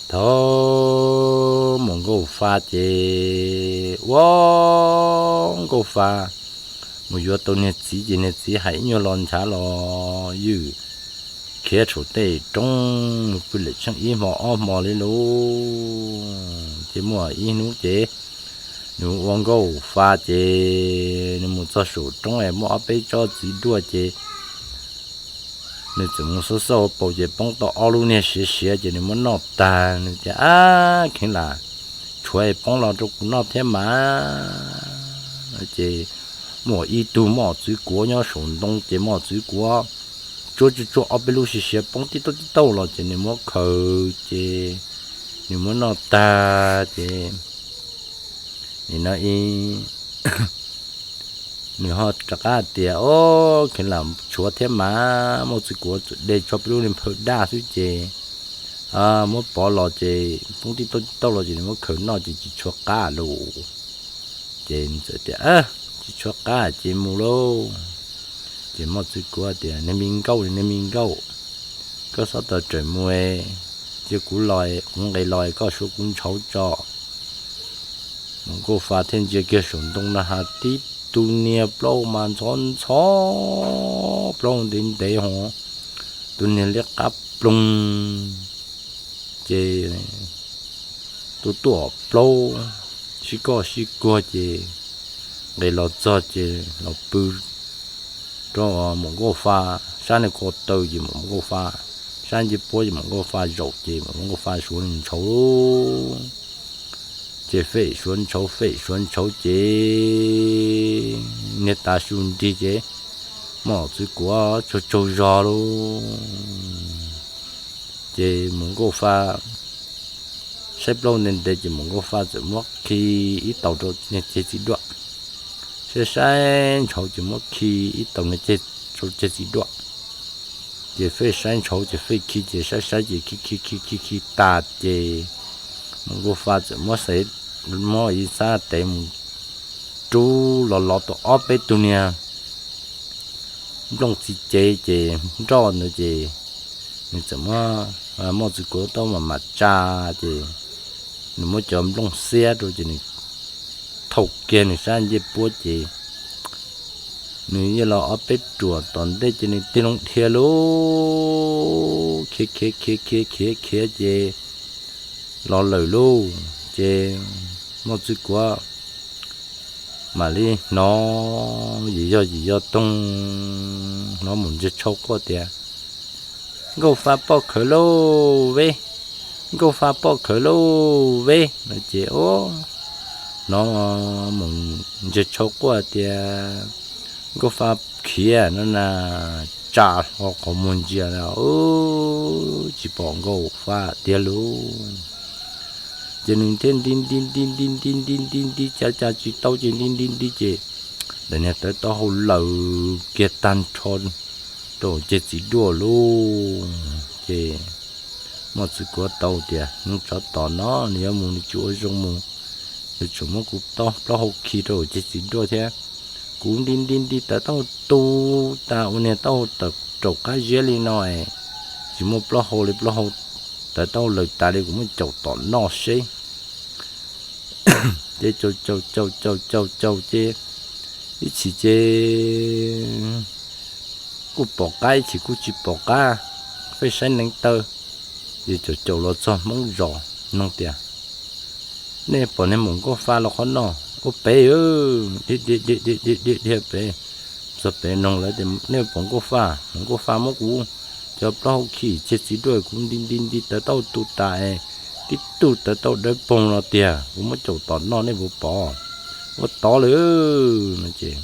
Thaum mus Nkauj Fa ces ua Nkauj Fa mus yuav tau niag txiv ces niag txiv hais ib nyuag lo nchav los ywj khiav saum tej roob mus pw lawm tsheej ib hmo ob hmo li lauj. Ces muaj ib hnub ces nws ua Nkauj Fa ces nws mus txog saum roob es muaj ob peb tsob txiv duaj ces nws txawm mus xauj xauj paus ces poob tau ob lub niag siav siav ces nws muab noj tag nws tias, Ab, kheev lam tshuav es poob los rau kuv noj thiab mas. Ces muaj ib tug moj txwv kuav nyob saum ntoo ces moj txwv kuav tsuab tsuab tsuab ob peb lub siav siav poob tib tauj tib tauj los ces nws muab khaws ces nws muab noj tag ces nim no ib nws ho rov qab tias, Ob, kheev lam tshuav thiab mas, moj txwv kuav txawm de tso peb lub niag phaw daj xwb ces muab pov los ces poob tib tauj tib tauj los ces nws muab khaws noj ces tsis tshuav qab lauj. Ces nws txawm tias, Tsis tshuav qab ces mus lauj. Ces moj txwv kuav tias, Niag me nkauj, niag me nkauj, koj txhob tawm rawm mus, cia kuv los, kuv nqis los koj suav kuv ntshauv tso. Mus Nkauj Fa thiaj ntsia kiag saum ntoo na has tib tug niag plaub mas ntxhov ntxhov plaub ntev ntev ho, tus niag liab qab ploog ces tus tuaj plaub sib koj sib kuag ces nqis los txog ces los pw rau Mus Nkauj Fa sab niag ko taw ces Mus Nkauj Fa sab ncej puab ces Mus Nkauj Fa zaum ces Mus Nkauj Fa suav nws ntshauv. Ces fem suav ntshauv fem suav ntshauv ces niag tav su nrig ces moj txwv kuav tsaug tsaug zog lauj. Ces Mus Nkauj Fa saib plaub ntev ntev ces Mus Nkauj Fa txawm muab khi ib taus rau niag ceg txiv duaj. Saib saib ntshauv ces muab khi ib taus niag ceg, rau ceg txiv duaj. Ces fej saib ntshauv ces fej khi ces saib saib ces khi khi khi khi khi tas ces Mus Nkauj Fa txawm muab xaiv, muab ib xab tev mus rub los lov tau ob peb tug niag nplooj txiv cev ces nroj ntawd ces nws txawm muab moj txwv kuav taub mam mam tsa ces nws muab cov nplooj xiab rau ces nws thaum kiag nws sab ncej puab ces nws yeej los ob peb ruam tom ntej ces nws tig loo dhia lauj, khiav khiav khiav khiav khiav khiav ces los lawm lauj. Ces moj txwv kuav mam li hnov yim yog yim yog toog hnov mus ntseg tshau quaj tias, Nkauj Fa poj khawv lauj ve, Nkauj Fa poj khawv lauj ve no ces hnov mus ntseg tshau quaj tias, Nkauj Fa khiav no na, tsa hlo qhov muag ntsia na, tsis pom Nkauj Fa tiag lauj. Ces nws thiaj nti nti nti nti nti nti nti nti cav cav tsis tau ces nti nti nti ces lawv niag tawv taub hau lawm kiag tag nrho rau ceg txiv duaj lauj. Ces moj txwv kuav tau tias, Hnub tsov tom no nws yuav mus nws tsis ua zoo mus, yuav tsum muab kuv plaub hau khi rau ceg txiv duaj thiab. Kuv nti nti nti tawv taub hau tu tas ua niag taub hau raum qab ziab li no es tsis muaj plaub hau li, plaub hau tawv taub hau lawm tas li, kuv muab caum tom noj seb. Ces caum caum caum caum caum caum ces ib chim ces kuj pom qab ib chim kuj tsis pom qab, fej saib neev taw. Ces caum caum los txog Hmoob zos noog tias, Nej pom niag Mus Nkauj Fa los qhov no? Ua pem, dhia dhia dhia dhia pem. Txog pem noog lawv tias, Nej pom Nkauj Fa? Mus Nkauj Fa muab kuv cov plaub hau khi ceg txiv duaj, kuv nti nti nti tawv taub hau tu tas es tib tug tawv taub hau dawb paug no tiag, kuv muab caum tom noj nej puas pom? Ua tod lawm no ces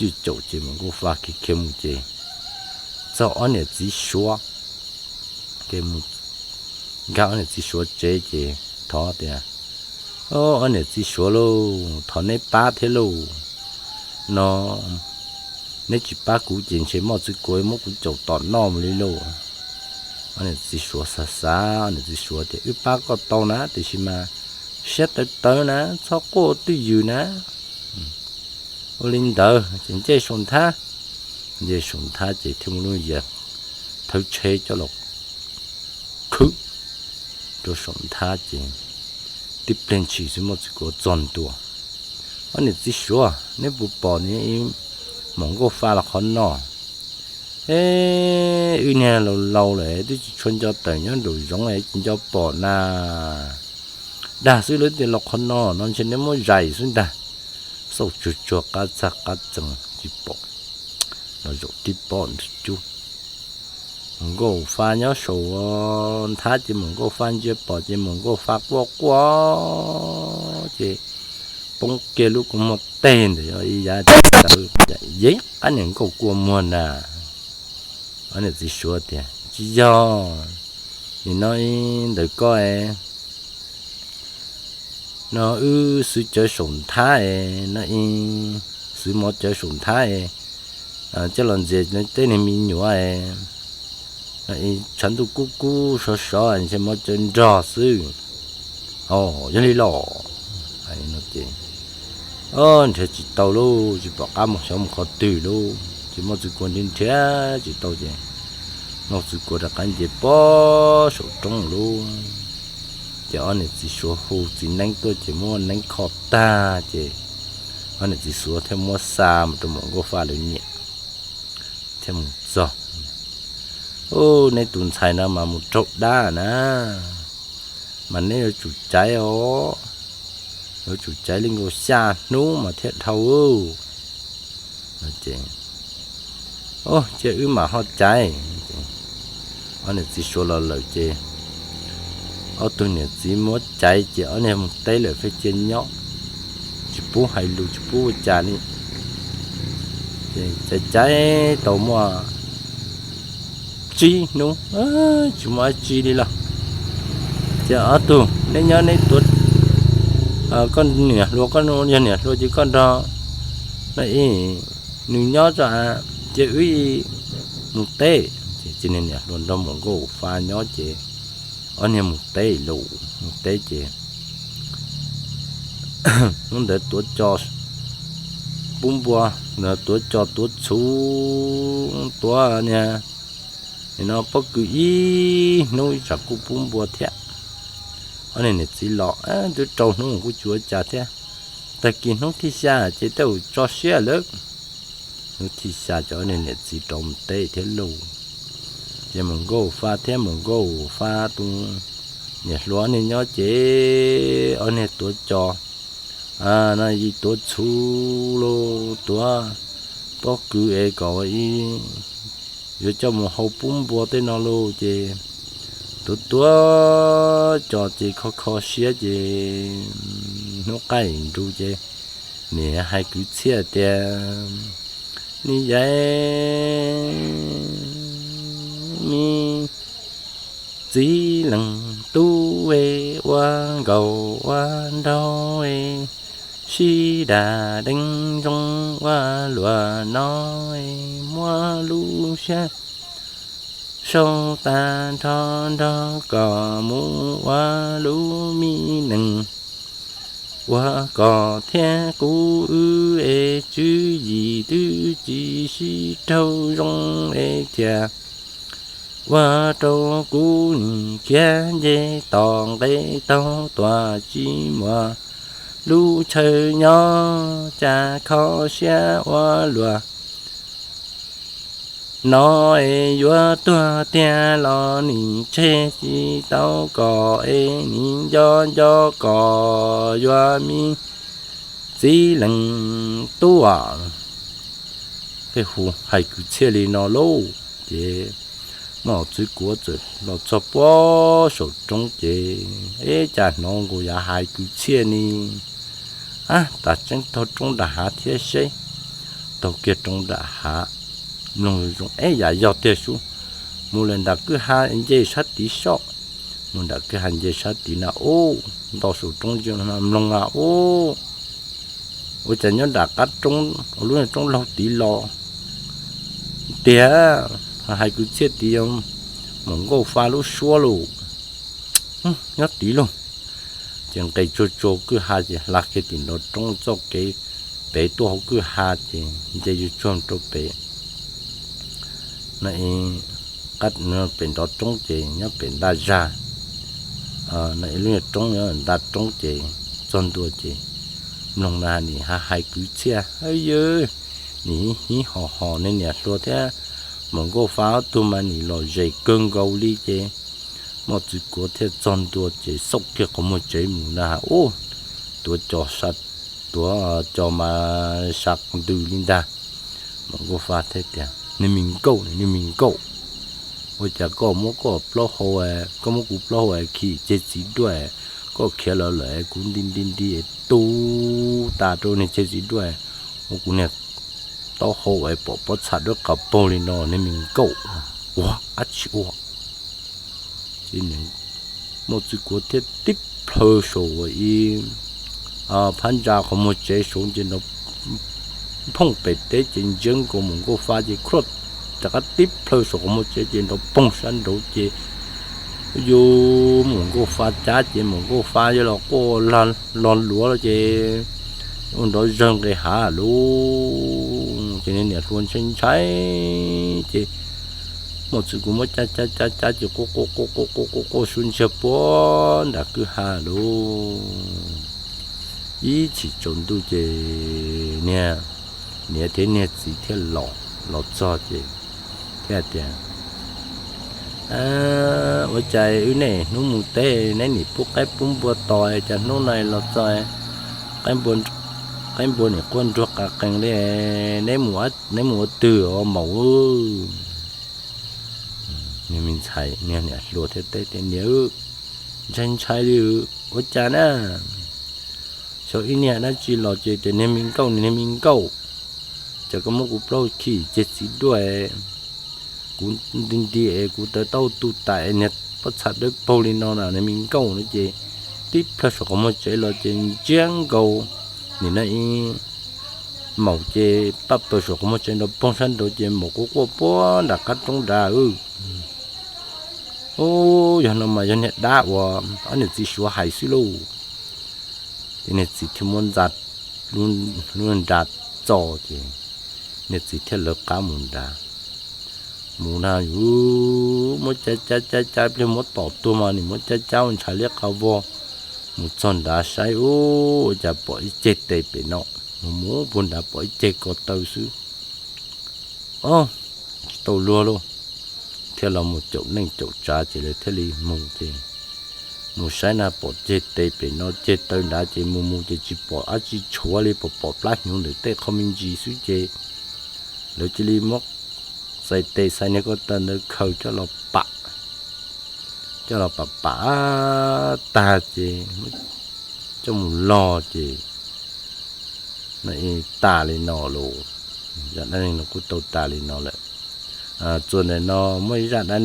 ywj caum ces Mus Nkauj Fa khiav khiav mus ces txog ob niam txiv suav, ces mus nkag ob niam txiv suav tsev ces thov tias, Ob niam txiv suav lauj, thov neb pab thiab lauj, no neb tsis pab kuv ces ntshe moj txwv kuav muab kuv caum tom noj mus li lauj. Ob niam txiv suav xav xav, ob niam txiv suav tias, Wb pab koj tau na, tiam sis mas siab tawv tawv na, txhob quaj twj ywm na. Ua li ntawd ces nce saum nthab, nce saum nthab ces thiaj muaj lub yas thawb tsheb coj los khwb, rau saum nthab ces tib pliag ntshis xwb Moj Txwv Kuav txog ntua. Ob niam txiv suav, neb puas pom ne, maum nkauj fa los qhov no? E, wb niag laus laus lawm twb tsis tshua nco tawm nyob nraum zoov es tsis nco pom na. Dag xwb lawv tias los qhov no no ntshe neb muab zais xwb ntag. Xauj tsuag tsuag qab txag qab txees tsis pom, los zaum tib pob nrug cub. Maum nkauj fa nyob saum nthab ces maum nkauj fa ntsia pom ces maum nkauj fa quaj quaj ces poob kiag lub kua muag teg ntawm ib yav tawv, yeeb qab niag nkauj kua muag na. Ob niam txiv suav tias tsis yog, nim no ntawm koj no wb xwv cawv saum nthab es, no xwv mov cawv saum nthab es coj los ntxias tej niag me nyuam es, tshav ntuj kub kub sov sov ntshe mov cawv nrog xwb. Yog li los, nrhiav tsis tau lauj, tsis pom qab mus xyov mus qhov twg lauj. Ces Moj Txwv Kuav nrhiav nrhiav tsis tau ces Moj Txwv Kuav rov qab nce pob saum roob lauj. Ces ob niam txiv suav hu txiv neeb tuaj ces muab neeb kho tag ces ob niam txiv suav thiaj muab xa mus rau maum nkauj fa lawv niam thiaj mus txog. Ub, neb tus ntxhais no mas mus raug dab na, mas neb yuav tsum caiv os, yuav tsum caiv li nkaus xya hnub mas thiaj dhau. Ces, cia wb mam ho caiv. Ob niam txiv suav los lawm ces ob tug niam txiv muab caiv ces ob niag mus teb lawm fej cia nyob, tsis pub hais lus tsis pub ua cas li. Ces caiv caiv tau muaj tsib hnub tsis muaj dab tsi li los. Ces ob tug neb nyob neb tuav, koj niam hluas, koj yog niam hluas ces koj nrog nws nyob tso, ces wb mus teb. Ces niag niam hluas nrog maum nkauj fa nyob ces ob niag mus teb lawm, mus teb ces hnub ntawd tuav cos pub npua, tuav cos tuav txhuv, tuav niag no pob kws ib hnub ib tsam kuj pub npua thiab. Ob niag niam txiv los twb rau hnub kuj tsis ua cas thiab. Tag kis hnub thib xya ces tej zaum tso siab lawm. Hnub thib xya ces ob niag niam txiv rov mus teb thiab lauj. Ces maum nkauj fa thiab maum nkauj fa tus niam hluas ob niag nyob ces ob niag tuav cos, no tuav txhuv lauj, tuav pob kws es kom yuav coj mus hau pub npua tej no lauj. Ces tuav tuav cos ces kho kho siab ces hnub qaij nrus ces niam hais kwv txhiaj tias, Ni yaiv mi txiv leej tub e, ua nkaus ua nraug e, sib dam deev zoo ua luaj no e, muab lub siab sau tag nrho nrog kom mus ua lub me neej, ua kom thiab kuv wb es tswv yim twb tsis sib raug zoo es thiaj ua rau kuv nim khiav nce tom nqe taug tuaj tsis muaj lub chaw nyob, cas kho siab ua luaj no es yuav tuag tiag los nim tseg tsis tau kom es nim nco nco kom yuav me txiv leej tub. Peb hu hais kwv txhiaj li no lauj, ces muaj txwv kuav txawm los txog puag saum roob ces, eb, cas hnov nkaus yav hais kwv txhiaj ni. Ab, tas tseeb taug roob nram hav thiab seb. Taug kiag roob nram hav, mloog zoo, eb, yam yog tiag sub. Mus lawm nram kwj ha nce sab tid soj. Mus nram kwj ha nce sab tid na ub, nto saum roob no mloog na ub, ua cas nyob nram qab roob, lub roob laug tid los tiag, hais kwv txhiaj tid yog maum nkauj fa lub suab lauj. Nyob tid lauj. Ces nqes tsuag tsuag kwj ha ces hla kiag tim nrov roob txoj kev pem tuaj hauv kwj ha ces nce yuav tsuag rau pem no, pem nrov roob ces nyob pem ntaj zag, lub niag roob, nta roob ces txog ntua ces mloog na nim hais hais kwv txhiaj, yawg, nim hib hib hos hos niag niam hluas thiab Muam Nkauj Fab ob tug mas nim lom zem kawg nkaus li ces Moj Txwv Kuav thiaj txog ntua ces xauj kiag qhov muag tsev mus na has ub, tuav cos, tuav cos mas sab ntws li ntag. Muam Nkauj Fab thiaj tias, Niag me nkauj, niag me nkauj, ua cas koj muab koj plaub hau, koj muab kuv plaub hau khi ceg txiv duaj, koj khiav los lawm kuv nti nti nti tu tas rau niag ceg txiv duaj, ua kuv niag taub hau pom pob txha dawb qas paug li no, niag me nkauj, ua dab tsi ua? Ces Moj Txwv Kuav thiaj tib plhaw saum ua ib phab ntsa qhov muag tsev saud ces nrov phooj pem teb ces ntsia nkaus Muam Nkauj Fab ces khuaj rov qab tib plhaw saum qhov muag tsev ces nrov poog sab nraud ces yus Muam Nkauj Fab cab ces Muam Nkauj Fab yuav los quaj los luav ces ua nrov zawg nqis hav lauj. Ces niag niam hluas ntshai ntshai ces Moj Txwv Kuav muab cab cab cab cab ces quaj quaj quaj quaj quaj quaj quaj suab ntsiag puag nram kwj ha lauj. Ib chim tsaus ntuj ces niag niam thiab niag txiv thiaj los, los txog ces thiaj tias, Ua cas wb niaj hnub mus teb neb nim pub qaib pub npua tos cas hnub no los txog qaib npua nim quaj nruag qas qees li, neb mus ua twg os maum? Niag me ntxhais niag niam hluas thiaj teb tias, Niam, ntshai ntshai li, ua cas na? Xyov ib niag dab tsi los ces tias niag me nkauj, niag me nkauj, cas koj muab kuv plaub hau khi ceg txiv duaj, kuv nti nti es kuv taw taub hau tu tas es niag pob txha dawb paug li no na, niag me nkauj no ces tib plhaw saum qhov muag tsev los ces ntsia nkaus nim no ib maum ces pab paws saum qhov muag tsev nrov poog sab nraud ces maum quaj quaj puag nram qab roob nrad. Ub, yog no mas yog niag dab uas ob niam txiv suav hais xwb lauj. Ces niag txiv thiaj muab ntxa lub nra txo ces niag txiv thiaj lawv qab mus nrad. Mus na yus muab cab cab cab cab pliag muab tom tuag mas nim muab cab cab ua ntshav liab qab vog. Mus txog nrad saib ub, ua cas pom ib ceg tes pem no, mus mus puag nrad pom ib ceg ko taw xwb. Ob, tsis tau luag lauj. Thiaj los mus caum neej caum tsav ces lawv thiaj li mus ces mus saib na pom ceg tes pem no ceg taw nrad ces mus mus ces tsis pom dab tsi tshuav li, pom pom plab hnyuv ntawm tej qho me ntsis xwb ces lawv cia li muab xais tes xais niag ko taw ntawd khaws coj los pam, coj los pam pam tag ces coj mus log ces tas li no lauj. Zaj dab neeg no kuj tau tas li no lawm. Txuas ntawm no muaj ib zaj dab